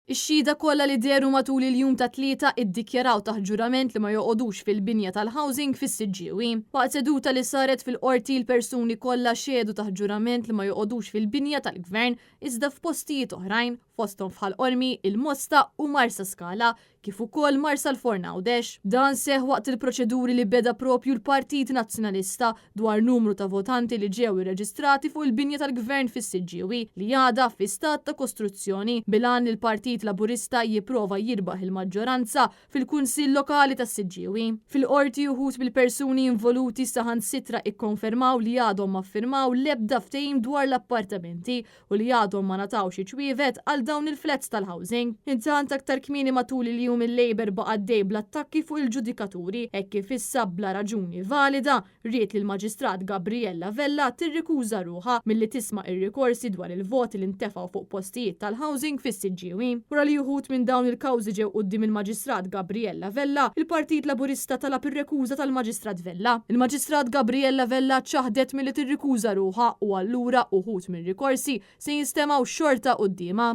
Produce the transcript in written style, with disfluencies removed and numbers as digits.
Ix-xhieda kollha li dehru matul il-jum tat-Tlieta iddikjaraw taħt ġurament li ma joqogħdux fil-binja tal-housing fis-Siġġiewi. Waqt seduta li saret fil-Qorti l-persuni kollha xehdu taħt ġurament li ma joqogħdux fil-binja tal-Gvern iżda f'postijiet oħrajn, fosthom f'Ħal Qormi, il-Mosta u Marsaskala, kif ukoll Marsalforn Għawdex. Dan seħħ waqt il-proċeduri li beda propju l-Partit Nazzjonalista dwar numru ta' votanti li ġew irreġistrati fuq il-binja tal-Gvern fis-Siġġiewi li għadha fi stat ta' kostruzzjoni bil-għan li l-Partit Laburista jipprova jirbaħ il-maġġoranza fil-Kunsill Lokali tas-Siġġiewi. Fil-Qorti uħud mill-persuni involuti saħansitra ikkonfermaw li għadhom ma ffirmaw l-ebda ftehim dwar l-appartamenti u li għadhom ma ngħatawx iċ-ċwievet għal dawn il-flats tal-housing. Intant aktar kmieni matul il-jum il-Labour baqa' għaddej bl-attakki fuq il-ġudikaturi hekk kif issa bla raġuni valida ried li l-Maġistrat Gabriella Vella tirrikuża ruħha milli tisma' ir-rikorsi dwar il-voti li ntefgħu fuq postijiet tal-housing fis-Siġġiewi. Wara li uħud minn dawn il-kawżi ġew quddiem il-Maġistrat Gabriella Vella, il-Partit Laburista talab ir-rekuża tal-Maġistrat Vella. Il-Maġistrat Gabriella Vella ċaħdet milli tirrikuża ruħha u allura uħud mir-rikorsi se jinstemgħu xorta quddiemha.